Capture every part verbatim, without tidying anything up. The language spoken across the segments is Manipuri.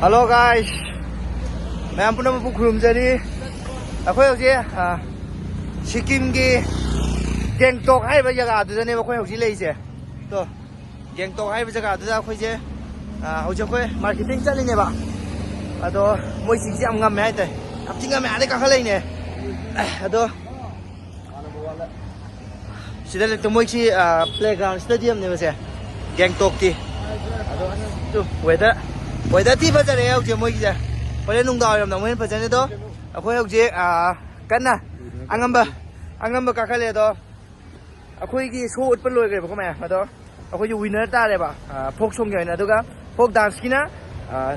Hello guys, ꯃꯌꯥꯝ ꯄꯨꯝꯅꯃꯛꯄꯨ ꯈꯨꯔꯨꯝꯖꯔꯤ꯫ ꯑꯩꯈꯣꯏ ꯍꯧꯖꯤꯛ ꯑ, ꯁꯤꯛꯀꯤꯝꯒꯤ ꯒꯦꯡꯇꯣꯛ ꯍꯥꯏꯔꯤꯕ ꯖꯒꯥꯗꯨꯗꯅꯦꯕ ꯑꯩꯈꯣꯏ ꯍꯧꯖꯤꯛ ꯂꯩꯔꯤꯁꯦ꯫ ꯇꯣ, ꯒꯦꯡꯇꯣꯛ ꯍꯥꯏꯔꯤꯕ ꯖꯒꯥꯗꯨꯗ ꯑꯩꯈꯣꯏꯁꯦ ꯑ, ꯍꯧꯖꯤꯛ ꯑꯩꯈꯣꯏ ꯃꯥꯔꯀꯦꯇꯤꯡ ꯆꯠꯂꯤꯅꯦꯕ꯫ ꯑꯗꯣ ꯃꯣꯏꯁꯤꯡꯁꯦ ꯌꯥꯝ ꯉꯝꯃꯦ ꯍꯥꯏꯇꯥꯔꯦ, ꯌꯥꯝ ꯊꯤ ꯉꯝꯃꯦ, ꯑꯥꯗꯩ ꯀꯥꯈꯠꯂꯛꯏꯅꯦ꯫ ꯑꯗꯣ ꯁꯤꯗ ꯂꯩꯇ ꯃꯣꯏꯁꯤ ꯄ꯭ꯂꯦꯒ꯭ꯔꯥꯎꯟ ꯁ꯭ꯇꯦꯗꯤꯌꯝꯅꯦꯕꯁꯦ, ꯒꯦꯡꯇꯣꯛꯀꯤ꯫ ꯑꯗꯣ ꯑꯁ, ꯇꯨ, ꯋꯦꯗꯔ, ꯋꯦꯗꯔ ꯊꯤ ꯐꯖꯔꯦ ꯍꯧꯖꯤꯛ ꯃꯣꯏꯒꯤꯁꯦ꯫ ꯍꯣꯔꯦꯟ ꯅꯨꯡꯗꯥꯡ ꯋꯥꯏꯔꯝꯗ ꯑꯃꯨꯛ ꯍꯦꯟꯅ ꯐꯖꯅꯤ꯫ ꯑꯗꯣ ꯑꯩꯈꯣꯏ ꯍꯧꯖꯤꯛ ꯑ, ꯀꯟꯅ ꯑꯉꯝꯕ, ꯑꯉꯝꯕ ꯀꯥꯈꯠꯂꯦ꯫ ꯑꯗꯣ ꯑꯩꯈꯣꯏꯒꯤ ꯁꯣ ꯎꯠꯄ ꯂꯣꯏꯈ꯭ꯔꯦꯕꯀꯣ ꯃꯌꯥꯝ꯫ ꯑꯗꯣ ꯑꯩꯈꯣꯏꯁꯦ ꯋꯤꯟꯅꯔ ꯇꯥꯔꯦꯕ, ꯐꯣꯛ ꯁꯣꯡꯒꯤ ꯑꯣꯏꯅ꯫ ꯑꯗꯨꯒ ꯐꯣꯛ ꯗꯥꯟꯁꯀꯤꯅ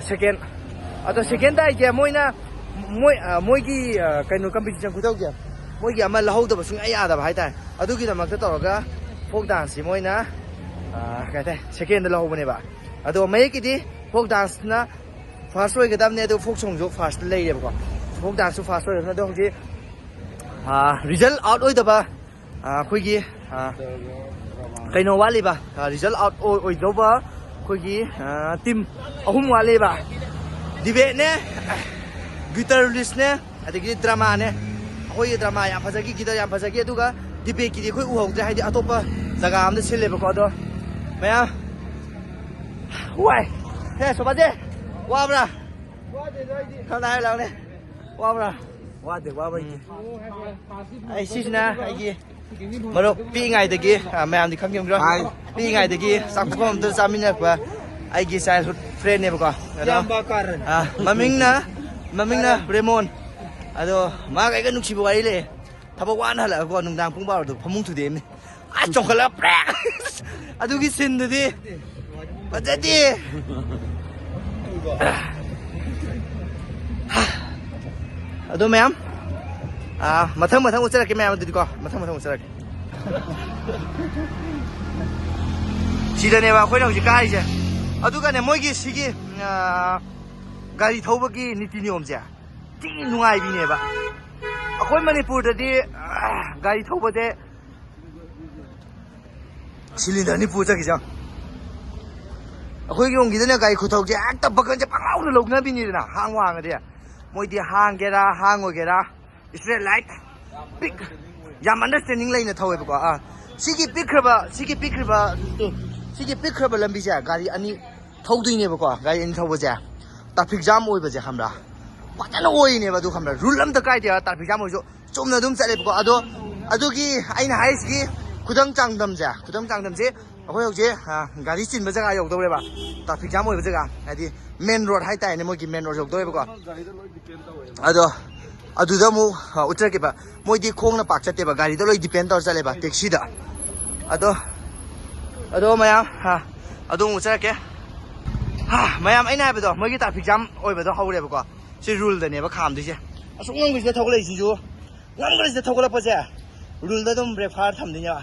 ꯁꯦꯀꯦꯟ꯫ ꯑꯗꯣ ꯁꯦꯀꯦꯟ ꯇꯥꯏꯁꯦ ꯃꯣꯏꯅ, ꯃꯣꯏ ꯑ, ꯃꯣꯏꯒꯤ ꯑ, ꯀꯩꯅꯣ, ꯀꯝꯄꯤꯇꯤꯁꯟ ꯈꯨꯇꯧꯁꯦ, ꯃꯣꯏꯒꯤ ꯑꯃ ꯂꯧꯍꯧꯗꯕ ꯁꯨꯡꯌꯥ ꯌꯥꯗꯕ ꯍꯥꯏꯇꯥꯔꯦ꯫ ꯑꯗꯨꯒꯤꯗꯃꯛꯇ ꯇꯧꯔꯒ ꯐꯣꯛ ꯗꯥꯟꯁꯁꯤ ꯃꯣꯏꯅ ꯑ, ꯀꯩ ꯍꯥꯏꯇꯥꯔꯦ, ꯁꯦꯀꯦꯟꯗ ꯂꯧꯍꯧꯕꯅꯦꯕ꯫ ꯑꯗꯣ ꯃꯌꯦꯛꯀꯤꯗꯤ ꯐꯣꯛ ꯗꯥꯟꯁꯅ ꯐꯥꯔꯁ ꯑꯣꯏꯒꯗꯕꯅꯦ, ꯑꯗꯣ ꯐꯣꯛ ꯁꯣꯡꯁꯨ ꯐꯥꯔꯁꯇ ꯂꯩꯔꯦꯕꯀꯣ꯫ ꯐꯣꯛ ꯗꯥꯟꯁꯁꯨ ꯐꯥꯔꯁ ꯑꯣꯏꯔꯕꯅꯤꯅ꯫ ꯑꯗꯣ ꯍꯧꯖꯤꯛ ꯔꯤꯖꯜ ꯑꯥꯎꯠ ꯑꯣꯏꯗꯕ ꯑ, ꯑꯩꯈꯣꯏꯒꯤ ꯑ, ꯀꯩꯅꯣ ꯋꯥꯠꯂꯤꯕ, ꯔꯤꯖꯜ ꯑꯥꯎꯠ ꯑꯣꯏꯗꯧꯕ ꯑꯩꯈꯣꯏꯒꯤ ꯇꯤꯝ ꯑꯍꯨꯝ ꯋꯥꯠꯂꯤꯕ꯫ ꯗꯤꯕꯦꯠꯅꯦ, ꯒꯤꯇꯔ ꯔꯤꯂꯤꯁꯅꯦ, ꯑꯗꯒꯤ ꯗ꯭ꯔꯃꯥꯅꯦ꯫ ꯑꯩꯈꯣꯏꯒꯤ ꯗ꯭ꯔꯃꯥ ꯌꯥꯝ ꯐꯖꯈꯤ, ꯒꯤꯇꯔ ꯌꯥꯝ ꯐꯖꯈꯤ꯫ ꯑꯗꯨꯒ ꯗꯤꯕꯦꯠꯀꯤꯗꯤ ꯑꯩꯈꯣꯏ ꯎꯍꯧꯗ꯭ꯔꯦ, ꯍꯥꯏꯗꯤ ꯑꯇꯣꯞꯄ ꯖꯒꯥ ꯑꯃꯗ ꯁꯤꯜꯂꯦꯕꯀꯣ꯫ ꯑꯗꯣ ꯃꯌꯥꯝ, ꯋꯥꯏ꯫ ꯍꯦ ꯁꯣꯕꯥꯖꯦ, ꯋꯥꯕ꯭ꯔꯥ? ꯈꯔ ꯍꯥꯏꯔ ꯂꯥꯎꯅꯦ꯫ ꯋꯥꯕ꯭ꯔꯥ? ꯋꯥꯗꯦ, ꯋꯥꯕ ꯂꯩꯇꯦ꯫ ꯑꯩ ꯁꯤꯁꯤꯅ ꯑꯩꯒꯤ ꯃꯔꯨꯞ ꯄꯤꯛꯏꯉꯩꯗꯒꯤ, ꯑ, ꯃꯌꯥꯝꯗꯤ ꯈꯪꯉꯝꯈꯤꯔꯣꯏ꯫ ꯍꯥꯏ꯫ ꯄꯤꯛꯏꯉꯩꯗꯒꯤ ꯆꯥꯛ ꯄꯨꯈꯝ ꯑꯝꯇ ꯆꯥꯃꯤꯟꯅꯔꯛꯄ ꯑꯩꯒꯤ ꯆꯥꯏꯜꯍꯨꯗ ꯐ꯭ꯔꯦꯟꯅꯦꯕꯀꯣ꯫ ꯑꯗꯣ, ꯏꯌꯥꯝꯕ ꯀꯥꯔꯟ꯫ ꯑ, ꯃꯃꯤꯡꯅ, ꯃꯃꯤꯡꯅ ꯔꯦꯃꯣꯟ꯫ ꯑꯗꯣ ꯃꯥꯒ ꯑꯩꯒ ꯅꯨꯡꯁꯤꯕ ꯋꯥꯔꯤ ꯂꯩ꯫ ꯊꯕꯛ ꯋꯥꯅ ꯍꯜꯂꯛꯑꯒꯀꯣ, ꯅꯨꯡꯗꯥꯡ ꯄꯨꯡ ꯕꯥꯔꯣꯗ ꯐꯃꯨꯡ ꯊꯨꯗꯦꯛꯑꯝꯃꯤ꯫ ꯑꯁ, ꯆꯣꯡꯈꯠꯂꯒ ꯄ꯭ꯔꯦꯛ! ꯑꯗꯨꯒꯤ ꯁꯤꯟꯗꯨꯗꯤ ꯐꯖꯗꯦ꯫ ꯑꯗꯣ ꯃꯌꯥꯝ, ꯑꯥ, ꯃꯊꯪ ꯃꯊꯪ ꯎꯠꯆꯔꯛꯀꯦ ꯃꯌꯥꯝ, ꯑꯗꯨꯗꯤꯀꯣ, ꯃꯊꯪ ꯃꯊꯪ ꯎꯠꯆꯔꯛꯀꯦ꯫ ꯁꯤꯗꯅꯦꯕ ꯑꯩꯈꯣꯏꯅ ꯍꯧꯖꯤꯛ ꯀꯥꯔꯤꯁꯦ꯫ ꯑꯗꯨꯒꯅꯦ, ꯃꯣꯏꯒꯤ ꯁꯤꯒꯤ, ꯑꯥ, ꯒꯥꯔꯤ ꯊꯧꯕꯒꯤ ꯅꯤꯇꯤ ꯅꯤꯌꯣꯝꯁꯦ ꯊꯤ ꯅꯨꯡꯉꯥꯏꯕꯤꯅꯦꯕ꯫ ꯑꯩꯈꯣꯏ ꯃꯅꯤꯄꯨꯔꯗꯗꯤ, ꯑꯥ, ꯒꯥꯔꯤ ꯊꯧꯕꯁꯦ ꯁꯤꯂꯤꯟꯗꯔ ꯅꯤꯐꯨ ꯆꯠꯈꯤꯁꯦ ꯌꯦꯡꯉꯣ꯫ ꯑꯩꯈꯣꯏꯒꯤ ꯔꯣꯝꯒꯤꯗꯅ ꯒꯥꯔꯤ ꯈꯨꯊꯧꯁꯦ ꯍꯦꯛꯇ ꯕꯒꯟꯁꯦ ꯄꯪꯂꯥꯎꯗ ꯂꯧꯅꯕꯤꯅꯤꯗꯅ, ꯍꯥꯡ ꯋꯥꯡꯉꯗꯤ꯫ ꯃꯣꯏꯗꯤ ꯍꯥꯡꯒꯦꯔꯥ ꯍꯥꯡꯉꯣꯏꯒꯦꯔꯥ, straight line, ꯄꯤꯛ, ꯌꯥꯝ understanding ꯂꯩꯅ ꯊꯧꯋꯦꯕꯀꯣ꯫ ꯑꯥ, ꯁꯤꯒꯤ ꯄꯤꯛꯈ꯭ꯔꯕ, ꯁꯤꯒꯤ ꯄꯤꯛꯈ꯭ꯔꯕ, ꯁꯤꯒꯤ ꯄꯤꯛꯈ꯭ꯔꯕ ꯂꯝꯕꯤꯁꯦ ꯒꯥꯔꯤ ꯑꯅꯤ ꯊꯧꯗꯣꯏꯅꯦꯕꯀꯣ꯫ ꯒꯥꯔꯤ ꯑꯅꯤ ꯊꯧꯕꯁꯦ traffic jam ꯑꯣꯏꯕꯁꯦ ꯈꯪꯕ꯭ꯔꯥ, ꯐꯖꯅ ꯑꯣꯏꯔꯤꯅꯦꯕ꯫ ꯑꯗꯨ ꯈꯪꯕ꯭ꯔꯥ, rule ꯑꯝꯇ ꯀꯥꯏꯗꯦꯕ꯫ Traffic jam ꯑꯣꯏꯔꯁꯨ ꯆꯨꯝꯅ ꯑꯗꯨꯝ ꯆꯠꯂꯦꯕꯀꯣ꯫ ꯑꯗꯣ ꯑꯗꯨꯒꯤ ꯑꯩꯅ ꯍꯥꯏꯔꯤꯁꯤꯒꯤ ꯈꯨꯗꯝ ꯆꯥꯡꯗꯝꯁꯦ, ꯈꯨꯗꯝ ꯆꯥꯡꯗꯝꯁꯦ ꯑꯩꯈꯣꯏ ꯍꯧꯖꯤꯛ, ꯑ, ꯒꯥꯔꯤ ꯆꯤꯟꯕ ꯖꯒꯥ ꯌꯧꯗꯧꯔꯦꯕ, traffic jam ꯑꯣꯏꯕ ꯖꯒꯥ, ꯍꯥꯏꯗꯤ main road ꯍꯥꯏꯇꯥꯔꯦꯅꯦ, ꯃꯣꯏꯒꯤ main road ꯌꯧꯗꯧꯔꯦꯕꯀꯣ꯫ ꯑꯗꯣ ꯑꯗꯨꯗ ꯑꯃꯨꯛ, ꯑ, ꯎꯠꯆꯔꯛꯀꯦꯕ꯫ ꯃꯣꯏꯗꯤ ꯈꯣꯡꯅ ꯄꯥꯛ ꯆꯠꯇꯦꯕ, ꯒꯥꯔꯤꯗ ꯂꯣꯏ depend ꯇꯧꯔ ꯆꯠꯂꯦꯕ, taxiꯗ꯫ ꯑꯗꯣ, ꯑꯗꯣ ꯃꯌꯥꯝ, ꯑ, ꯑꯗꯨ ꯑꯃꯨꯛ ꯎꯠꯆꯔꯛꯀꯦ꯫ ꯍꯥ, ꯃꯌꯥꯝ, ꯑꯩꯅ ꯍꯥꯏꯕꯗꯣ, ꯃꯣꯏꯒꯤ traffic jam ꯑꯣꯏꯕꯗꯣ ꯍꯧꯔꯦꯕꯀꯣ꯫ ꯁꯤ ruleꯗꯅꯦꯕ ꯈꯥꯝꯗꯣꯏꯁꯦ꯫ ꯑꯁꯨꯛ ꯉꯝꯈꯩꯁꯤꯗ ꯊꯧꯒꯠꯂꯛꯏꯁꯤꯁꯨ, ꯉꯝꯈꯩꯁꯤꯗ ꯊꯧꯒꯠꯂꯛꯄꯁꯦ ruleꯗ ꯑꯗꯨꯝ brake ꯐꯥꯔ ꯊꯝꯗꯣꯏꯅꯦꯕ꯫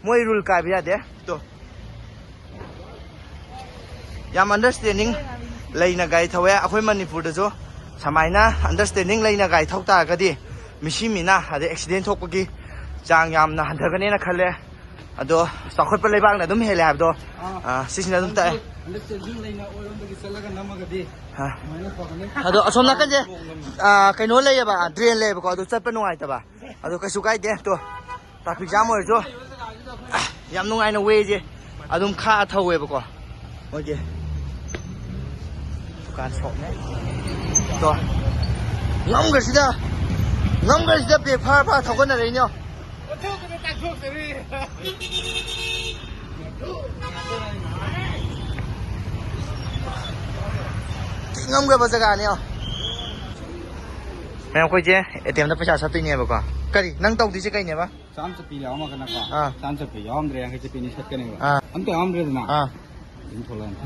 ꯃꯣꯏ rule ꯀꯥꯏꯕ ꯌꯥꯗꯦ꯫ ꯇꯣ, ꯌꯥꯝ understanding ꯂꯩꯅ ꯒꯥꯔꯤ ꯊꯧꯋꯦ꯫ ꯑꯩꯈꯣꯏ ꯃꯅꯤꯄꯨꯔꯗꯁꯨ ꯁꯨꯃꯥꯏꯅ understanding ꯂꯩꯅ ꯒꯥꯔꯤ ꯊꯧ ꯇꯥꯔꯒꯗꯤ ꯃꯤꯁꯤ ꯃꯤꯅꯥ ꯑꯗꯩ accident ꯊꯣꯛꯄꯒꯤ ꯆꯥꯡ ꯌꯥꯝꯅ ꯍꯟꯊꯒꯅꯦꯅ ꯈꯜꯂꯦ꯫ ꯑꯗꯣ ꯆꯥꯎꯈꯠꯄ ꯂꯩꯕꯥꯛꯅ ꯑꯗꯨꯝ ꯍꯦꯜꯂꯦ ꯍꯥꯏꯕꯗꯣ, ꯑꯥ, ꯁꯤꯁꯤꯅ ꯑꯗꯨꯝ ꯇꯥꯛꯑꯦ꯫ Understanding ꯂꯩꯅ ꯑꯣꯏꯔꯣꯝꯗꯒꯤ ꯆꯠꯂꯒ ꯅꯝꯃꯒꯗꯤ ꯑꯥ, ꯁꯨꯃꯥꯏꯅ ꯐꯒꯅꯤ꯫ ꯑꯗꯣ ꯑꯁꯣꯝ ꯅꯥꯀꯟꯁꯦ, ꯑꯥ, ꯀꯩꯅꯣ ꯂꯩꯌꯦꯕ, drain ꯂꯩꯌꯦꯕꯀꯣ, ꯑꯗꯨ ꯆꯠꯄ ꯅꯨꯡꯉꯥꯏꯇꯕ꯫ ꯑꯗꯣ ꯀꯩꯁꯨ ꯀꯥꯏꯗꯦ꯫ ꯇꯣ, traffic jam ꯑꯣꯏꯔꯁꯨ, ꯑꯥ, ꯌꯥꯝ ꯅꯨꯡꯉꯥꯏꯅ wayꯁꯦ ꯑꯗꯨꯝ ꯈꯥꯛꯑ ꯊꯧꯋꯦꯕꯀꯣ꯫ ꯃꯣꯏꯒꯤ ꯗꯨꯀꯥꯟ shopꯅꯦ꯫ ꯇꯣ, ꯉꯝꯈ꯭ꯔꯁꯤꯗ, ꯉꯝꯈ꯭ꯔꯁꯤꯗ brake ꯐꯥꯔ ꯐꯥꯔ ꯊꯧꯒꯠꯅꯔꯛꯏꯅꯦ꯫ ꯊꯤ ꯉꯝꯈ꯭ꯔꯕ ꯖꯒꯥꯅꯦ꯫ ꯃꯌꯥꯝ, ꯑꯩꯈꯣꯏꯁꯦ ATMꯗ ꯄꯩꯁꯥ ꯁꯠꯇꯣꯏꯅꯦꯕꯀꯣ꯫ ꯀꯔꯤ? ꯅꯪ ꯇꯧꯗꯣꯏꯁꯦ ꯀꯩꯅꯦꯕ? ꯆꯥꯝ ꯆꯠꯄꯤ ꯌꯥꯎꯔꯝꯃꯒꯅꯀꯣ꯫ ꯑꯥ꯫ ꯆꯥꯝ ꯆꯠꯄꯤ ꯌꯥꯎꯔꯝꯗ꯭ꯔꯦ, ꯌꯥꯡꯈꯩ ꯆꯠꯄꯤ ꯑꯅꯤ ꯁꯠꯀꯅꯦꯕ꯫ ꯑꯥ꯫ ꯑꯝꯇ ꯌꯥꯎꯔꯝꯗ꯭ꯔꯦꯗꯅ꯫ ꯑꯥ꯫ ꯑꯗꯨꯝ ꯊꯣꯛꯂꯛꯑꯅꯤ꯫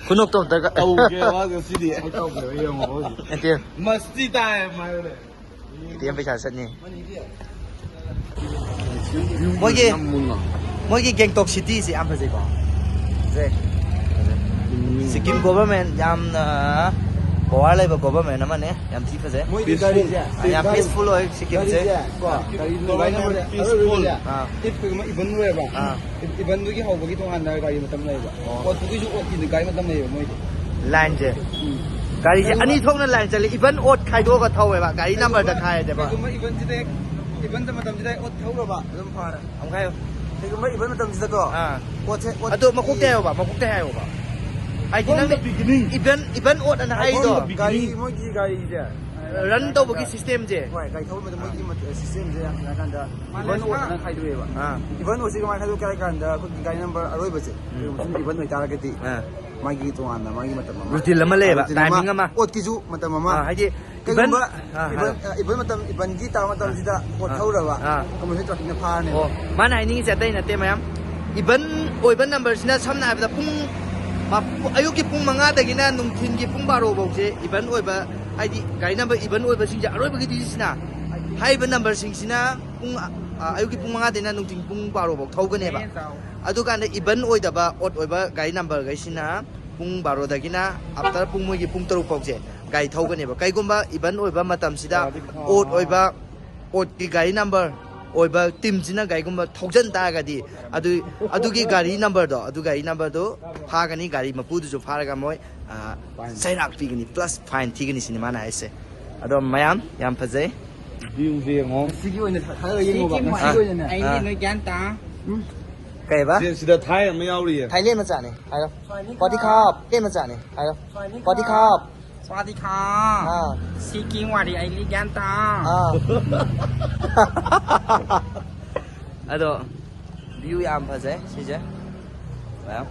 ꯈꯨꯅꯣꯛꯇꯣ ꯑꯝꯇ ꯀ- ꯇꯧꯒꯦꯕ ꯉꯁꯤꯗꯤ꯫ ꯑꯩ ꯇꯧꯒꯦꯕ, ꯌꯦꯡꯉꯣ ꯍꯧꯖꯤꯛ꯫ ATM꯫ ꯃꯁꯇꯤ ꯇꯥꯏ ꯍꯥꯏꯕꯅꯦ꯫ ATM ꯄꯩꯁꯥ ꯆꯠꯅꯤ꯫ ꯃꯣꯏꯒꯤ, ꯃꯣꯏꯒꯤ ꯒꯦꯡꯇꯣꯛ cityꯁꯦ ꯌꯥꯝ ꯐꯖꯩꯀꯣ꯫ ꯐꯖꯩ꯫ ꯁꯤꯛꯀꯤꯝ government ꯌꯥꯝꯅ ꯄꯋꯥꯔ ꯂꯩꯕ ꯒꯣꯚꯔꯟꯃꯦꯟ ꯑꯃꯅꯦ꯫ ꯌꯥꯝ ꯊꯤ ꯐꯖꯩ꯫ ꯃꯣꯏꯗꯤ ꯒꯥꯔꯤꯁꯦ, ꯌꯥꯝ ꯒꯥꯔꯤ, ꯄꯤꯁꯐꯨꯜ ꯑꯣꯏ ꯁꯤꯀꯤꯝꯁꯦ꯫ ꯒꯥꯔꯤꯁꯦ ꯀꯣ, ꯒꯥꯔꯤ, ꯒꯥꯔꯤ ꯅꯝꯕꯔ ꯑꯔꯣꯏꯕꯁꯦ, ꯄꯤꯁꯐꯨꯜ꯫ ꯑꯥ꯫ ꯏꯐ ꯀꯩꯒꯨꯝꯕ ꯏꯚꯟ ꯑꯣꯏꯔꯕ, ꯑꯥ꯫ ꯏꯚꯟꯗꯨꯒꯤ ꯍꯧꯕꯒꯤ ꯇꯣꯉꯥꯟꯅ ꯒꯥꯔꯤ ꯃꯇꯝ ꯂꯩꯌꯦꯕ꯫ ꯑꯣ꯫ ꯑꯣꯠꯇꯨꯒꯤꯁꯨ ꯑꯣꯠꯀꯤ ꯒꯥꯔꯤ ꯃꯇꯝ ꯂꯩꯌꯦꯕ ꯃꯣꯏꯗꯤ꯫ ꯂꯥꯏꯟꯁꯦ꯫ ꯎꯝ꯫ ꯒꯥꯔꯤꯁꯦ ꯀꯩꯒꯨꯝꯕ ꯑꯅꯤ ꯊꯣꯛꯅ ꯂꯥꯏꯟ ꯆꯠꯂꯤ, ꯏꯚꯟ ꯑꯣꯠ ꯈꯥꯏꯗꯣꯛꯑꯒ ꯊꯧꯋꯦꯕ, ꯒꯥꯔꯤ ꯅꯝꯕꯔꯗ ꯈꯥꯏꯗꯦꯕ꯫ ꯀꯩꯒꯨꯝꯕ ꯏꯚꯟꯁꯤꯗ ꯍꯦꯛ, ꯏꯚꯟ ꯃꯇꯝꯁꯤꯗ ꯍꯦꯛ ꯑꯣꯠ ꯊꯧꯔꯕ ꯑꯗꯨꯝ ꯐꯔꯦ꯫ ꯑꯃꯨꯛ ꯍꯥꯏꯌꯨ꯫ ꯀꯩꯒꯨꯝꯕ ꯏꯚꯟ ꯃꯇꯝꯁꯤꯗꯀꯣ, ꯑꯥ꯫ ꯑꯣꯠꯁꯦ, ꯑꯣꯠ ꯑꯗꯣ ꯃꯀꯣꯛꯇ ꯍꯥꯏꯌꯣꯕ, ꯃꯀꯣꯛꯇ ꯍꯥꯏꯌꯣꯕ꯫ ꯍꯥꯏꯗꯤ ꯅꯪꯅ ꯏꯚꯟ, ꯏꯚꯟ ꯑꯣꯠ ꯑꯅ ꯍꯥꯏꯗꯣ꯫ ꯒꯥꯔꯤ, ꯃꯣꯏꯒꯤ ꯒꯥꯔꯤꯁꯦ ꯔꯟ ꯇꯧꯕꯒꯤ ꯁꯤꯁꯇꯦꯝꯁꯦ꯫ ꯍꯣꯏ, ꯒꯥꯔꯤ ꯊꯧꯕ ꯃꯇꯝꯗ ꯃꯣꯏꯒꯤ ꯃꯠ-, ꯁꯤꯁꯇꯦꯝꯁꯦ ꯍꯥꯏꯔꯀꯥꯟꯗ ꯏꯚꯟ ꯑꯣꯠ ꯑꯅ ꯈꯥꯏꯗꯣꯛꯑꯦꯕ꯫ ꯑꯥ꯫ ꯏꯚꯟ ꯑꯣꯠꯁꯤ ꯀꯃꯥꯏꯅ ꯈꯥꯏꯗꯣꯛꯀꯦ ꯍꯥꯏ ꯀꯥꯟꯗ ꯑꯩꯈꯣꯏꯒꯤ ꯒꯥꯔꯤ ꯅꯝꯕꯔ ꯑꯔꯣꯏꯕꯁꯦ, ꯎꯝ꯫ ꯀꯩꯒꯨꯝꯕ ꯁꯤꯅ ꯏꯚꯟ ꯑꯣꯏꯇꯥꯔꯒꯗꯤ, ꯑꯥ꯫ ꯃꯥꯒꯤ ꯇꯣꯉꯥꯟꯅ ꯃꯥꯒꯤ ꯃꯇꯝ ꯑꯃ, ꯔꯨꯇꯤꯟ ꯑꯃ ꯂꯩꯌꯦꯕ, ꯔꯨꯇꯤꯟ ꯑꯃ, ꯇꯥꯏꯃꯤꯡ ꯑꯃ꯫ ꯑꯣꯠꯀꯤꯁꯨ ꯃꯇꯝ ꯑꯃ꯫ ꯑꯥ, ꯍꯥꯏꯗꯤ ꯀꯩꯒꯨꯝꯕ ꯏꯚꯟ, ꯑꯥ, ꯏꯚꯟ, ꯍꯥꯏꯔꯣ꯫ ꯑ, ꯏꯚꯟ ꯃꯇꯝ, ꯏꯚꯟꯒꯤ ꯇꯥꯕ ꯃꯇꯝꯁꯤꯗ ꯑꯣꯠ ꯑꯥ꯫ ꯊꯧꯔꯕ, ꯑꯥ꯫ ꯀꯝꯄꯜꯁꯔꯤ ꯇ꯭ꯔꯥꯐꯤꯛꯅ ꯐꯥꯔꯅꯦꯕ꯫ ꯑꯣ, ꯃꯥꯅ ꯍꯥꯏꯅꯤꯡꯉꯤꯁꯦ ꯑꯇꯩ ꯅꯠꯇꯦ, ꯃꯌꯥꯝ꯫ ꯏꯚꯟ ꯑꯣꯏꯕ ꯅꯝꯕꯔꯁꯤꯅ ꯁꯝꯅ ꯍꯥꯏꯔꯕꯗ ꯄꯨꯡ ꯃꯥ-, ꯑꯌꯨꯛꯀꯤ ꯄꯨꯡ ꯃꯉꯥꯗꯒꯤꯅ ꯅꯨꯡꯊꯤꯟꯒꯤ ꯄꯨꯡ ꯕꯥꯔꯣ ꯐꯥꯎꯁꯦ ꯏꯚꯟ ꯑꯣꯏꯕ, ꯍꯥꯏꯗꯤ ꯒꯥꯔꯤ ꯅꯝꯕꯔ ꯏꯚꯟ ꯑꯣꯏꯕꯁꯤꯡꯁꯦ ꯑꯔꯣꯏꯕꯒꯤ ꯗꯤꯖꯤꯠꯁꯤꯅ, ꯍꯥꯏꯔꯤꯕ ꯅꯝꯕꯔꯁꯤꯡꯁꯤꯅ ꯄꯨꯡ, ꯑ, ꯑ, ꯑꯌꯨꯛꯀꯤ ꯄꯨꯡ ꯃꯉꯥꯗꯩꯅ ꯅꯨꯡꯊꯤꯟ ꯄꯨꯡ ꯕꯥꯔꯣ ꯐꯥꯎ ꯊꯧꯒꯅꯦꯕ꯫ ꯑꯗꯨꯀꯥꯟꯗ ꯏꯚꯟ ꯑꯣꯏꯗꯕ ꯑꯣꯠ ꯑꯣꯏꯕ ꯒꯥꯔꯤ ꯅꯝꯕꯔꯈꯩꯁꯤꯅ ꯄꯨꯡ ꯕꯥꯔꯣꯗꯒꯤꯅ ꯑꯥꯐꯇꯔ ꯄꯨꯡ ꯃꯣꯏꯒꯤ ꯄꯨꯡ ꯇꯔꯨꯛ ꯐꯥꯎꯁꯦ ꯒꯥꯔꯤ ꯊꯧꯒꯅꯦꯕ꯫ ꯀꯩꯒꯨꯝꯕ ꯏꯚꯟ ꯑꯣꯏꯕ ꯃꯇꯝꯁꯤꯗ ꯑꯣꯠ ꯑꯣꯏꯕ, ꯑꯣꯠꯀꯤ ꯒꯥꯔꯤ ꯅꯝꯕꯔ ꯑꯣꯏꯕ ꯇꯤꯝꯁꯤꯅ ꯀꯩꯒꯨꯝꯕ ꯊꯧꯖꯟ ꯇꯥꯔꯒꯗꯤ ꯑꯗꯨ, ꯑꯗꯨꯒꯤ ꯒꯥꯔꯤ ꯅꯝꯕꯔꯗꯣ, ꯑꯗꯨ ꯒꯥꯔꯤ ꯅꯝꯕꯔꯗꯣ ꯐꯥꯒꯅꯤ, ꯒꯥꯔꯤ ꯃꯄꯨꯗꯨꯁꯨ ꯐꯥꯔꯒ ꯃꯣꯏ, ꯑ, ꯆꯩꯔꯥꯛ ꯄꯤꯒꯅꯤ, ꯄ꯭ꯂꯁ ꯐꯥꯏꯟ ꯊꯤꯒꯅꯤ ꯁꯤꯅꯤ ꯃꯥꯅ ꯍꯥꯏꯁꯦ꯫ ꯑꯗꯣ ꯃꯌꯥꯝ ꯌꯥꯝ ꯐꯖꯩ꯫ ꯚ꯭ꯌꯨꯁꯦ ꯌꯦꯡꯉꯣ꯫ ꯉꯁꯤꯒꯤ ꯑꯣꯏꯅ ꯊꯥ-, ꯊꯥꯒꯠꯂꯒ ꯌꯦꯡꯉꯣꯕ, ꯉꯁꯤꯒꯤ ꯑꯥ꯫ ꯑꯣꯏꯅꯅꯦ꯫ ꯑꯩꯗꯤ ꯑꯥ꯫ ꯅꯣꯏ ꯒ꯭ꯌꯥꯟ ꯇꯥ꯫ ꯀꯩꯕ? ꯁꯤ-, ꯁꯤꯗ ꯊꯥꯏ ꯑꯃ ꯌꯥꯎꯔꯤꯌꯦ꯫ ꯊꯥꯏꯂꯦꯟ ꯃꯆꯥꯅꯦ ꯍꯥꯏꯔꯣ꯫ ꯄꯥꯗꯤ ꯈꯥꯞ꯫ ꯊꯥꯏꯂꯦꯟ ꯃꯆꯥꯅꯦ ꯍꯥꯏꯔꯣ꯫ ꯄꯥꯗꯤ ꯈꯥꯞ꯫ ꯄꯥꯗꯤ ꯈꯥꯞ꯫ ꯑꯥ꯫ ꯁꯤꯀꯤꯡ ꯋꯥꯔꯤ ꯑꯩꯗꯤ ꯒ꯭ꯌꯥꯟ ꯇꯥ꯫ ꯑꯥ꯫ ꯑꯗꯣ ꯚ꯭ꯌꯨ ꯌꯥꯝ ꯐꯖꯩ ꯁꯤꯁꯦ꯫ ꯃꯌꯥꯝ꯫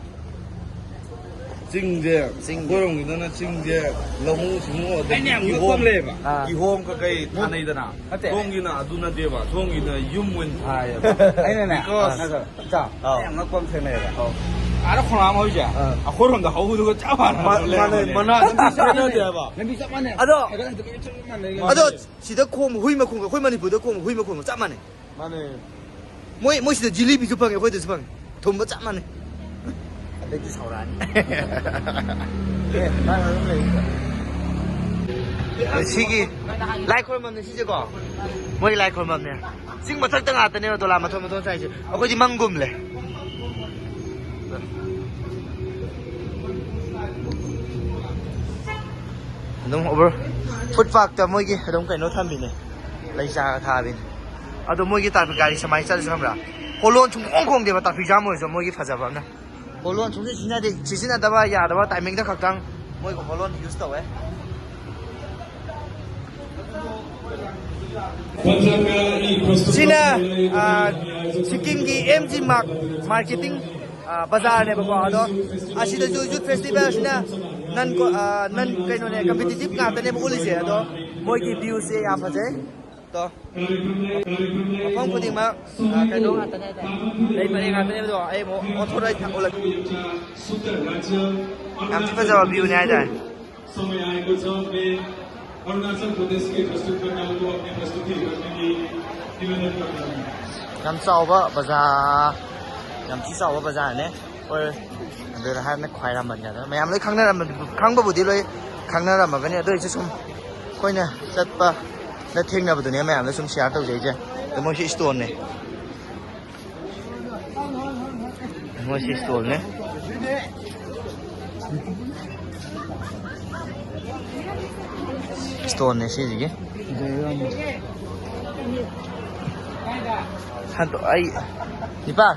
ꯆꯤꯡꯁꯦ, ꯆꯤꯡꯁꯦ꯫ ꯑꯩꯈꯣꯏꯔꯣꯝꯒꯤꯗꯅ ꯆꯤꯡꯁꯦ, ꯂꯧꯎ ꯁꯤꯡꯎ, ꯑꯗꯒꯤ ꯑꯩꯅ ꯌꯥꯝ ꯀꯤꯍꯣꯝ, ꯉꯛꯄ ꯑꯃ ꯂꯩꯌꯦꯕ꯫ ꯑꯥ꯫ ꯀꯤꯍꯣꯝ ꯀꯀꯩ ꯊꯥꯅꯩꯗꯅ꯫ ꯅꯠꯇꯦ꯫ ꯁꯣꯝꯒꯤꯅ ꯑꯗꯨ ꯅꯠꯇꯦꯕ, ꯁꯣꯝꯒꯤꯅ ꯌꯨꯝ ꯑꯣꯏꯅ ꯊꯥꯏꯌꯦꯕ꯫ ꯑꯩꯅꯅꯦ, Because ꯅꯠꯇꯦ, ꯏꯇꯥꯎ, ꯑꯥꯎ꯫ ꯑꯩ ꯌꯥꯝ ꯉꯛꯄ ꯑꯃ ꯊꯦꯡꯅꯩꯌꯦꯕ꯫ ꯑꯥꯎ꯫ ꯑꯥꯗ ꯈꯣꯡꯅꯥꯡ ꯍꯧꯔꯤꯁꯦ, ꯑꯥ꯫ ꯑꯩꯈꯣꯏꯔꯣꯝꯗ ꯍꯧꯕꯗꯨꯒ ꯆꯞ ꯃꯥꯟꯅꯅ ꯃꯥ-, ꯂꯩꯔꯝꯃꯦ꯫ ꯃꯅꯥ ꯂꯝꯕꯤ ꯆꯞ ꯃꯥꯟꯅꯗꯦ ꯍꯥꯏꯕ꯫ ꯂꯝꯕꯤ ꯆꯞ ꯃꯥꯟꯅꯩ꯫ ꯑꯗꯣ, ꯍꯥꯏꯒꯠ ꯍꯟꯗ ꯂꯣꯏ ꯆꯞ ꯃꯥꯟꯅꯩ꯫ ꯑꯗꯣ, ꯂꯝꯕꯤ꯫ ꯁꯤꯗ ꯈꯣꯡꯕ ꯍꯨꯏ ꯃꯈꯣꯡꯒ ꯑꯩꯈꯣꯏ ꯃꯅꯤꯄꯨꯔꯗ ꯈꯣꯡꯕ ꯍꯨꯏ ꯃꯈꯣꯡꯒ ꯆꯞ ꯃꯥꯟꯅꯩ꯫ ꯃꯥꯅꯦ꯫ ꯃꯣꯏ, ꯃꯣꯏ ꯁꯤꯗ ꯖꯤꯂꯤꯕꯤꯁꯨ ꯐꯪꯉꯦ, ꯑꯩꯈꯣꯏꯗꯁꯨ ꯐꯪꯉꯦ꯫ ꯊꯨꯝꯕ ꯆꯞ ꯃꯥꯟꯅꯩ꯫ ꯑꯗꯩꯗꯤ ꯁꯥꯎꯔꯛꯑꯅꯤ꯫ ꯑꯦ, ꯅꯪ ꯑꯗꯨꯝ ꯂꯩ꯫ ꯁꯤꯒꯤ ꯂꯥꯏ ꯈꯣꯏꯔꯝꯕꯝꯅꯦ ꯁꯤꯁꯦꯀꯣ꯫ ꯃꯣꯏꯒꯤ ꯂꯥꯏ ꯈꯣꯏꯔꯝꯕꯝꯅꯦ꯫ ꯆꯤꯡ ꯃꯊꯛꯇ ꯉꯥꯛꯇꯅꯦꯕ ꯗꯣꯂꯥꯟ ꯃꯊꯣꯟ ꯃꯊꯣꯟ ꯁꯥꯏꯁꯦ꯫ ꯑꯩꯈꯣꯏꯗꯤ ꯃꯪꯒꯨꯝꯂꯦ꯫ ꯑꯗꯨꯝ ꯑꯣꯚꯔ ꯐꯨꯠ ꯄꯥꯛꯇ ꯃꯣꯏꯒꯤ ꯑꯗꯨꯝ ꯀꯩꯅꯣ ꯊꯝꯃꯤꯅꯦ, ꯂꯩ ꯆꯥꯔ ꯊꯥꯕꯤꯅꯦ꯫ ꯑꯗꯣ ꯃꯣꯏꯒꯤ ꯇ꯭ꯔꯥꯐꯤꯛ ꯒꯥꯔꯤ ꯁꯨꯃꯥꯏꯅ ꯆꯠꯂꯁꯨ ꯈꯪꯕ꯭ꯔꯥ, ꯍꯣꯂꯣꯟ ꯁꯨꯡꯈꯣꯡ ꯈꯣꯡꯗꯦꯕ꯫ ꯇ꯭ꯔꯥꯐꯤꯛ ꯖꯥꯝ ꯑꯣꯏꯔꯁꯨ ꯃꯣꯏꯒꯤ ꯐꯖꯕ ꯑꯃꯅ꯫ ꯍꯣꯂꯣꯟ ꯁꯨꯡꯁꯤ ꯁꯤꯖꯤꯟꯅꯗꯦ꯫ ꯁꯤꯖꯤꯟꯅꯗꯕ ꯌꯥꯗꯕ ꯇꯥꯏꯃꯤꯡꯗ ꯈꯛꯇꯪ ꯃꯣꯏꯒ ꯍꯣꯂꯣꯟ ꯌꯨꯁ ꯇꯧꯋꯦ꯫ ꯁꯤꯅ, ꯑ, ꯁꯤꯛꯀꯤꯝꯒꯤ ꯑꯦꯝ ꯖꯤ ꯃꯥꯔꯛ ꯃꯥꯔꯀꯦꯇꯤꯡ, ꯑ, ꯕꯖꯥꯔꯅꯦꯕꯀꯣ꯫ ꯑꯗꯣ ꯑꯁꯤꯗꯁꯨ ꯌꯨꯠ ꯐꯦꯁꯇꯤꯚꯦꯜꯁꯤꯅ ꯅꯟ ꯀꯣ-, ꯑ, ꯅꯟ ꯀꯩꯅꯣꯅꯦ, ꯀꯝꯄꯤꯇꯤꯇꯤꯞ ꯉꯥꯛꯇꯅꯦꯕ ꯎꯠꯂꯤꯁꯦ꯫ ꯑꯗꯣ ꯃꯣꯏꯒꯤ ꯚ꯭ꯌꯨꯁꯦ ꯌꯥꯝ ꯐꯖꯩ꯫ ꯇꯣ꯫ ꯃꯐꯝ ꯈꯨꯗꯤꯡꯃꯛ, ꯑ, ꯀꯩꯅꯣ ꯉꯥꯛꯇꯅꯦ ꯍꯥꯏꯇꯥꯔꯦ꯫ ꯂꯩ ꯄꯔꯦꯡ ꯉꯥꯛꯇꯅꯦ꯫ ꯑꯗꯣ ꯑꯩ ꯑꯃꯨꯛ ꯑꯣꯟꯊꯣꯔꯛꯑ ꯎꯠꯂꯛꯀꯦ꯫ ꯌꯥꯝ ꯊꯤ ꯐꯖꯕ ꯚ꯭ꯌꯨꯅꯦ ꯍꯥꯏꯇꯥꯔꯦ꯫ ꯌꯥꯝ ꯆꯥꯎꯕ ꯕꯖꯥꯔ, ꯌꯥꯝ ꯊꯤ ꯆꯥꯎꯕ ꯕꯖꯥꯔꯅꯦ꯫ ꯍꯣꯏ, ꯑꯗꯨꯗ ꯍꯥꯏꯔꯅ ꯈ꯭ꯋꯥꯏꯔꯝꯕꯟ ꯀꯥꯏꯅ ꯃꯌꯥꯝ ꯂꯣꯏ ꯈꯪꯅꯔꯝꯕ-, ꯈꯪꯕꯕꯨꯗꯤ ꯂꯣꯏ ꯈꯪꯅꯔꯝꯃꯒꯅꯤ꯫ ꯑꯗꯨ ꯑꯣꯏꯔꯁꯨ ꯁꯨꯝ ꯑꯩꯈꯣꯏꯅ ꯆꯠꯄꯗ ꯊꯦꯡꯅꯕꯗꯨꯅꯦ ꯃꯌꯥꯝꯗ ꯁꯨꯝ ꯁꯤꯌꯥꯔ ꯇꯧꯖꯩꯁꯦ꯫ ꯑꯗꯣ ꯃꯣꯏꯁꯤ ꯏꯁꯇꯣꯟꯅꯦ꯫ ꯃꯣꯏꯁꯤ ꯏꯁꯇꯣꯜꯅꯦ꯫ ꯏꯁꯇꯣꯜꯅꯦ ꯁꯤꯁꯤꯒꯤ꯫ ꯍꯟꯗꯣ-, ꯑꯩ, ꯏꯄꯥ,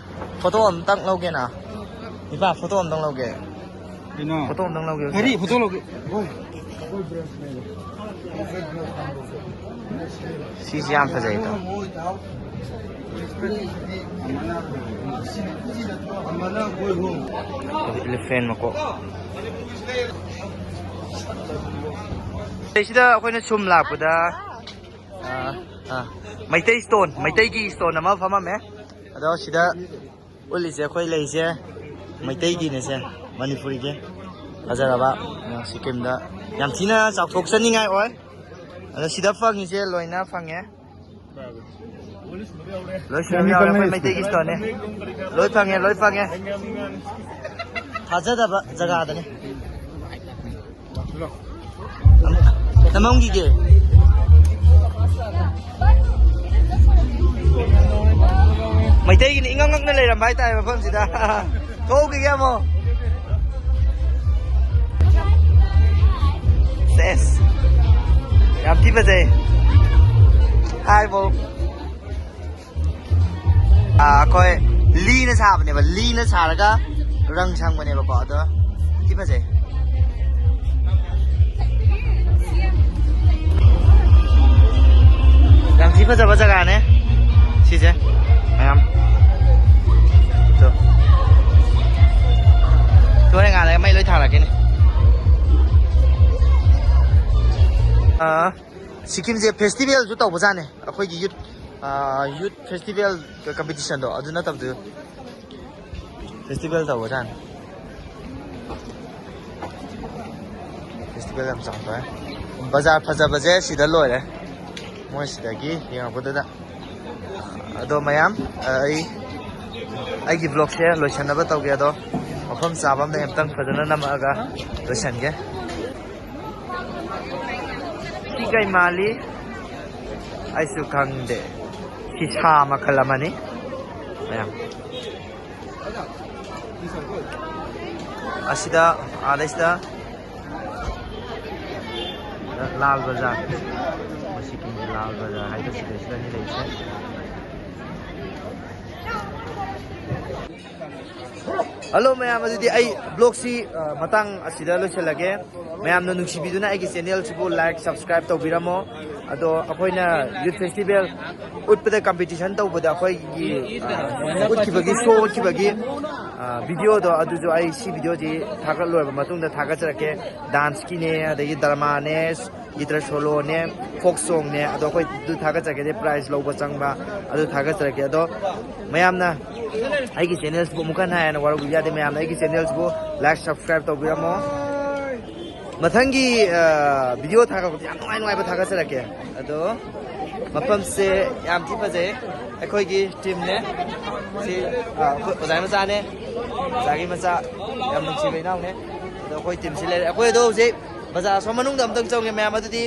ꯐꯣꯇꯣ ꯑꯝꯇꯪ ꯂꯧꯒꯦꯅ꯫ ꯏꯄꯥ, ꯐꯣꯇꯣ ꯑꯝꯇꯪ ꯂꯧꯒꯦ꯫ ꯀꯩꯅꯣ? ꯐꯣꯇꯣ ꯑꯝꯇꯪ ꯂꯧꯒꯦ꯫ ꯀꯔꯤ ꯐꯣꯇꯣ ꯂꯧꯒꯦ? ꯁꯤꯁꯤ ꯌꯥꯝ ꯐꯖꯩ, ꯏꯇꯥꯎ꯫ ꯏꯂꯤꯐꯦꯟ ꯃꯀꯣꯛ꯫ ꯁꯤꯗ ꯑꯩꯈꯣꯏꯅ ꯁꯨꯝ ꯂꯥꯛꯄꯗ, ꯑ, ꯑ, ꯃꯩꯇꯩ ꯏꯁꯇꯣꯟ, ꯃꯩꯇꯩꯒꯤ ꯏꯁꯇꯣꯟ ꯑꯃ ꯐꯝꯃꯝꯃꯦ꯫ ꯑꯗꯣ ꯁꯤꯗ ꯎꯠꯂꯤꯁꯦ ꯑꯩꯈꯣꯏ ꯂꯩꯁꯦ ꯃꯩꯇꯩꯒꯤꯅꯦꯁꯦ, ꯃꯅꯤꯄꯨꯔꯤꯒꯤ꯫ ꯐꯖꯔꯕ, ꯁꯤꯛꯀꯤꯝꯗ ꯌꯥꯝ ꯊꯤꯅ ꯆꯥꯎꯊꯣꯛꯆꯅꯤꯡꯉꯥꯏ ꯑꯣꯏ꯫ ꯑꯗꯣ ꯁꯤꯗ ꯐꯪꯉꯤꯁꯦ ꯂꯣꯏꯅ ꯐꯪꯉꯦ꯫ ꯂꯣꯏ ꯁꯨꯅꯕ ꯌꯥꯎꯔꯦ ꯑꯩꯈꯣꯏ ꯃꯩꯇꯩꯒꯤ ꯏꯁꯇꯣꯟꯅꯦ꯫ ꯂꯣꯏ ꯐꯪꯉꯦ, ꯂꯣꯏ ꯐꯪꯉꯦ꯫ ꯊꯥꯖꯗꯕ ꯖꯒꯥꯗꯅꯦ꯫ ꯅꯃꯝꯈꯤꯒꯦ꯫ ꯃꯩꯇꯩꯒꯤꯅ ꯏꯉꯛ ꯉꯛꯅ ꯂꯩꯔꯝꯕ ꯍꯥꯏꯇꯥꯔꯦ ꯃꯐꯝꯁꯤꯗ꯫ ꯊꯣꯛꯎꯈꯤꯒꯦ ꯑꯃꯨꯛ꯫ ꯁꯦꯁ꯫ ꯌꯥꯝ ꯊꯤ ꯐꯖꯩ꯫ ꯍꯥꯏꯕꯣ꯫ ꯑꯥ, ꯑꯩꯈꯣꯏ ꯂꯤꯅ ꯁꯥꯕꯅꯦꯕ, ꯂꯤꯅ ꯁꯥꯔꯒ ꯔꯪ ꯁꯪꯕꯅꯦꯕꯀꯣ, ꯑꯗꯣ ꯊꯤ ꯐꯖꯩ꯫ ꯌꯥꯝ ꯊꯤ ꯐꯖꯕ ꯖꯒꯥꯅꯦ ꯁꯤꯁꯦ, ꯃꯌꯥꯝ꯫ ꯇꯣ꯫ ꯍꯣꯔꯦꯟ ꯉꯥꯜꯂꯒ ꯃꯩ ꯂꯣꯏ ꯊꯥꯜꯂꯛꯀꯦꯅꯦ꯫ ꯑꯥ, ꯁꯤꯀꯤꯝꯁꯦ ꯐꯦꯁꯇꯤꯚꯦꯜꯁꯨ ꯇꯧꯕꯖꯥꯠꯅꯦ, ꯑꯩꯈꯣꯏꯒꯤ ꯌꯨꯠ, ꯑꯥ, ꯌꯨꯠ ꯐꯦꯁꯇꯤꯚꯦꯜ ꯀꯝꯄꯤꯇꯤꯁꯟꯗꯣ ꯑꯗꯨ ꯅꯠꯇꯕꯗꯨ, ꯐꯦꯁꯇꯤꯚꯦꯜ ꯇꯧꯕꯖꯥꯠꯅꯤ꯫ ꯐꯦꯁꯇꯤꯚꯦꯜ ꯌꯥꯝ ꯆꯥꯎꯅ ꯇꯧꯋꯦ꯫ ꯕꯖꯥꯔ ꯐꯖꯕꯁꯦ ꯁꯤꯗ ꯂꯣꯏꯔꯦ꯫ ꯃꯣꯏ ꯁꯤꯗꯒꯤ ꯌꯦꯡꯉꯛꯄꯗꯨꯗ꯫ ꯑꯗꯣ ꯃꯌꯥꯝ, ꯑꯩ, ꯑꯩꯒꯤ ꯕ꯭ꯂꯣꯒꯁꯦ ꯂꯣꯏꯁꯟꯅꯕ ꯇꯧꯒꯦ꯫ ꯑꯗꯣ ꯃꯐꯝ ꯆꯥꯕ ꯑꯝꯗ ꯑꯝꯇꯪ ꯐꯖꯅ ꯅꯝꯃꯛꯑꯒ ꯂꯣꯏꯁꯟꯒꯦ꯫ ꯁꯤ ꯀꯩ ꯃꯥꯜꯂꯤ? ꯑꯩꯁꯨ ꯈꯪꯗꯦ꯫ ꯁꯤ ꯁꯥ ꯃꯈꯜ ꯑꯃꯅꯤ꯫ ꯃꯌꯥꯝ꯫ ꯑꯁꯤꯗ, ꯑꯥꯗꯩꯁꯤꯗ ꯂꯥꯜ ꯕꯖꯥꯔ, ꯁꯤꯀꯤꯝꯒꯤ ꯂꯥꯜ ꯕꯖꯥꯔ ꯍꯥꯏꯕ ꯁꯤꯗꯩꯁꯤꯗꯅꯤ ꯂꯩꯔꯤꯁꯦ꯫ ꯍꯜꯂꯣ ꯃꯌꯥꯝ, ꯑꯗꯨꯗꯤ ꯑꯩ ꯕ꯭ꯂꯣꯒꯁꯤ, ꯑ, ꯃꯇꯥꯡ ꯑꯁꯤꯗ ꯂꯣꯏꯁꯤꯜꯂꯒꯦ꯫ ꯃꯌꯥꯝꯅ ꯅꯨꯡꯁꯤꯕꯤꯗꯨꯅ ꯑꯩꯒꯤ ꯆꯦꯅꯦꯜꯁꯤꯕꯨ ꯂꯥꯏꯛ, ꯁꯕꯁꯀ꯭ꯔꯥꯏꯕ ꯇꯧꯕꯤꯔꯝꯃꯣ꯫ ꯑꯗꯣ ꯑꯩꯈꯣꯏꯅ ꯌꯨꯠ ꯐꯦꯁꯇꯤꯚꯦꯜ ꯎꯠꯄꯗ ꯀꯝꯄꯤꯇꯤꯁꯟ ꯇꯧꯕꯗ ꯑꯩꯈꯣꯏꯒꯤ, ꯑ, ꯎꯠꯈꯤꯕꯒꯤ, ꯁꯣ ꯎꯠꯈꯤꯕꯒꯤ, ꯑ, ꯚꯤꯗꯤꯑꯣꯗꯣ ꯑꯗꯨꯁꯨ ꯑꯩ ꯁꯤ ꯚꯤꯗꯤꯑꯣꯁꯤ ꯊꯥꯒꯠꯂꯣꯏꯔꯕ ꯃꯇꯨꯡꯗ ꯊꯥꯒꯠꯆꯔꯛꯀꯦ꯫ ꯗꯥꯟꯁꯀꯤꯅꯦ, ꯑꯗꯒꯤ ꯗ꯭ꯔꯃꯥꯅꯦ, ꯒꯤꯇꯔ ꯁꯣꯂꯣꯅꯦ, ꯐꯣꯛ ꯁꯣꯡꯅꯦ, ꯑꯗꯣ ꯑꯩꯈꯣꯏ ꯑꯗꯨ ꯊꯥꯒꯠꯆꯔꯛꯀꯦ, ꯄ꯭ꯔꯥꯏꯖ ꯂꯧꯕ ꯆꯪꯕ ꯑꯗꯨ ꯊꯥꯒꯠꯆꯔꯛꯀꯦ꯫ ꯑꯗꯣ ꯃꯌꯥꯝꯅ ꯑꯩꯒꯤ ꯆꯦꯅꯦꯜꯁꯤꯕꯨ ꯑꯃꯨꯛ ꯍꯟꯅ ꯍꯥꯏꯅ ꯋꯥꯔꯧꯕꯤꯕ ꯌꯥꯗꯦ꯫ ꯃꯌꯥꯝꯅ ꯑꯩꯒꯤ ꯆꯦꯅꯦꯜꯁꯤꯕꯨ ꯂꯥꯏꯛ, ꯁꯕꯁꯀ꯭ꯔꯥꯏꯕ ꯇꯧꯕꯤꯔꯝꯃꯣ꯫ ꯃꯊꯪꯒꯤ, ꯑ, ꯚꯤꯗꯤꯑꯣ ꯊꯥꯒꯠꯂꯛꯄꯗ ꯌꯥꯝ ꯅꯨꯡꯉꯥꯏ ꯅꯨꯡꯉꯥꯏꯕ ꯊꯥꯒꯠꯆꯔꯛꯀꯦ꯫ ꯑꯗꯣ ꯃꯐꯝꯁꯦ ꯌꯥꯝ ꯊꯤ ꯐꯖꯩ꯫ ꯑꯩꯈꯣꯏꯒꯤ ꯇꯤꯝꯅꯦ ꯁꯤ, ꯑ, ꯑꯩꯈꯣꯏ ꯑꯣꯖꯥꯒꯤ ꯃꯆꯥꯅꯦ, ꯑꯣꯖꯥꯒꯤ ꯃꯆꯥ, ꯌꯥꯝ ꯅꯨꯡꯁꯤꯕ ꯏꯅꯥꯎꯅꯦ꯫ ꯑꯗꯣ ꯑꯩꯈꯣꯏ ꯇꯤꯝꯁꯤ ꯂꯩꯔꯦ꯫ ꯑꯩꯈꯣꯏ ꯑꯗꯣ ꯍꯧꯖꯤꯛ ꯕꯖꯥꯔ ꯑꯁꯣꯝ ꯃꯅꯨꯡꯗ ꯑꯝꯇꯪ ꯆꯪꯒꯦ ꯃꯌꯥꯝ꯫ ꯑꯗꯨꯗꯤ